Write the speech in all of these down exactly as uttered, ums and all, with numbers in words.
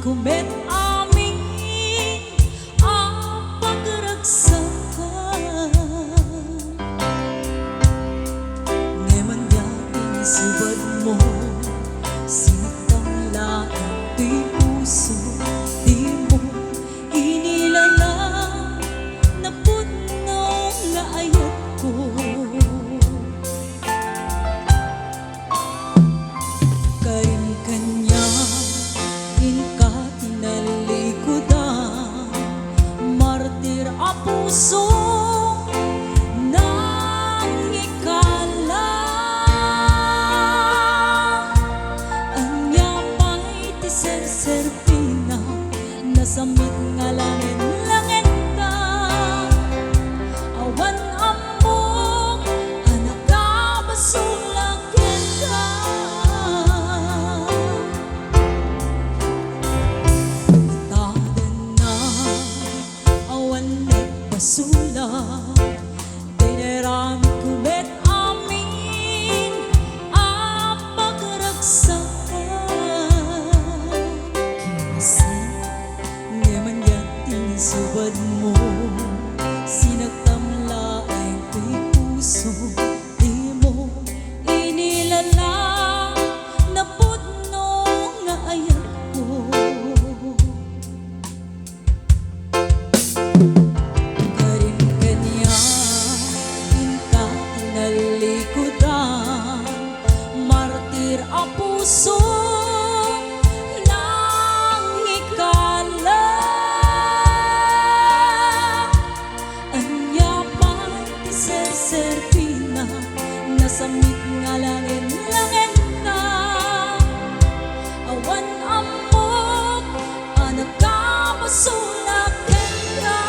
Met amin a pagragsakan. Ngem ania ti insubadmo, sinaktam laeng ti puso, dimo inilala, napudno nga ayatko. Karim kaniak, inka tinalikudan, martir a puso, nangikala. Ania pay ti serserbi na, nasamit nga langen-langenta. Awan ammok a nakabasolak kenka. Itadennak, awan nagbasolak. Dayta inaramidko met amin a pagragsakan. Kinasen, ngem ania ti insubadmo, sinaktam laeng ti puso, dimo inilala, napudno nga ayatko. Karim kaniak, inka tinalikudan, martir a puso, nangikala. Ania pay ti serserbi na, nasamit nga langen-langenta. Awan ammok a nakabasolak kenka.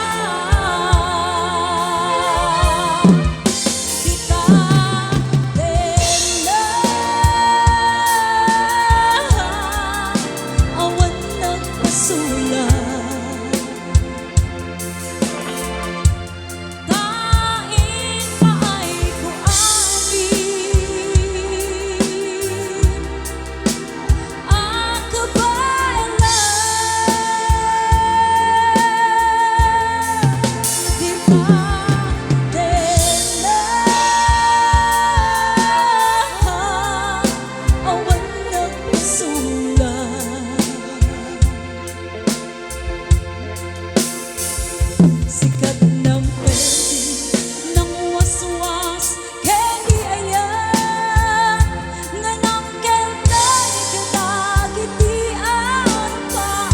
Itadennak, awan nagbasolak. Ta impaayko amin a kabaelan ti padennak, awan nagbasolak. Sika ti nampedi, nangwaswas ken di ayan, nga nangkelda dagiti arpaan.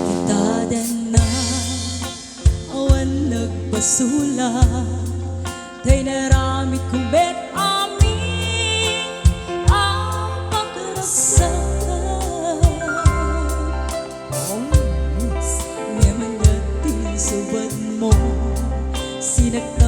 Itadennak, awan nagbasolak, ta inaramidko met amin a pagragsakan. Ngem ania ti insubadmo, sinaktam